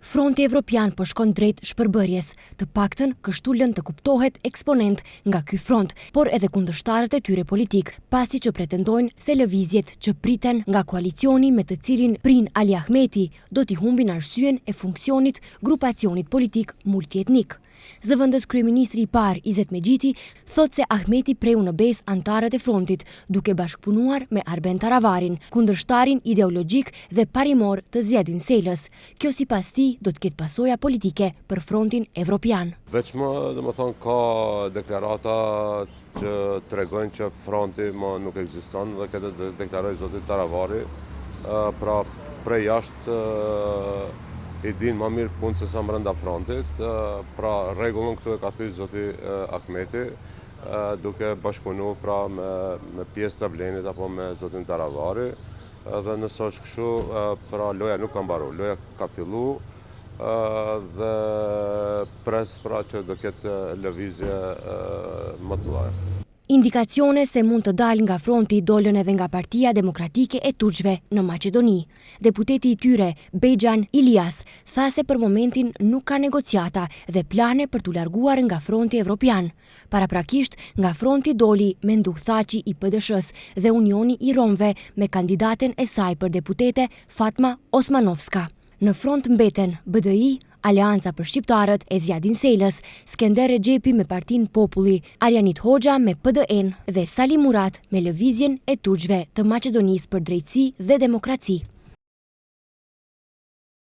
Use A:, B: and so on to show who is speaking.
A: Fronti Evropian po shkon drejt shpërbërjes, të paktën kështu lënë të kuptohet eksponentë nga ky front, por edhe kundërshtarët e tyre politikë, pasi që pretendojnë se lëvizjet që priten nga koalicioni me të cilin prin Ali Ahmeti do t'i humbin arsyen e funksionit grupacionit politik multietnik. Zëvendës kryeministri i parë, Izet Mexhiti, thotë se Ahmeti preu në besë anëtarët e frontit, duke bashkëpunuar me Arben Taravarin, kundërshtarin ideologjik dhe parimor të Ziadin Selës. Kjo sipas tij do të ketë pasoja politike për frontin evropian.
B: Veç më, domethënë, ka deklarata që tregojnë që fronti më nuk ekziston dhe këtë e deklaroi zoti Taravari, pra prej jashtë i din ma mirë punët se sa mrenda frontit, pra rregullën këtu e ka thy zoti Ahmeti, duke bashkëpunu pra me, me pjesë të Vlenit apo me zotin Taravari, dhe nëse është kështu, pra loja nuk ka mbaru, loja ka fillu, dhe pres pra që do ketë lëvizje më të mëdha.
A: Indikacione se mund të dalë nga fronti dolën edhe nga Partia Demokratike e Turqve në Maqedoni. Deputeti i tyre, Bejxhan Ilias, tha se për momentin nuk ka negociata dhe plane për t'u larguar nga fronti evropian. Paraprakisht, nga fronti doli Menduh Thaçi i PDSH-së dhe Unioni i Romëve me kandidaten e saj për deputete Fatma Osmanovska. Në front mbeten BDI, Aleanca për Shqiptarët e Ziadin Selës, Skender Rexhepi me Partinë Populli, Arianit Hoxha me PDN dhe Sali Murat me Lëvizjen e Turqve të Maqedonisë për Drejtësi dhe Demokraci.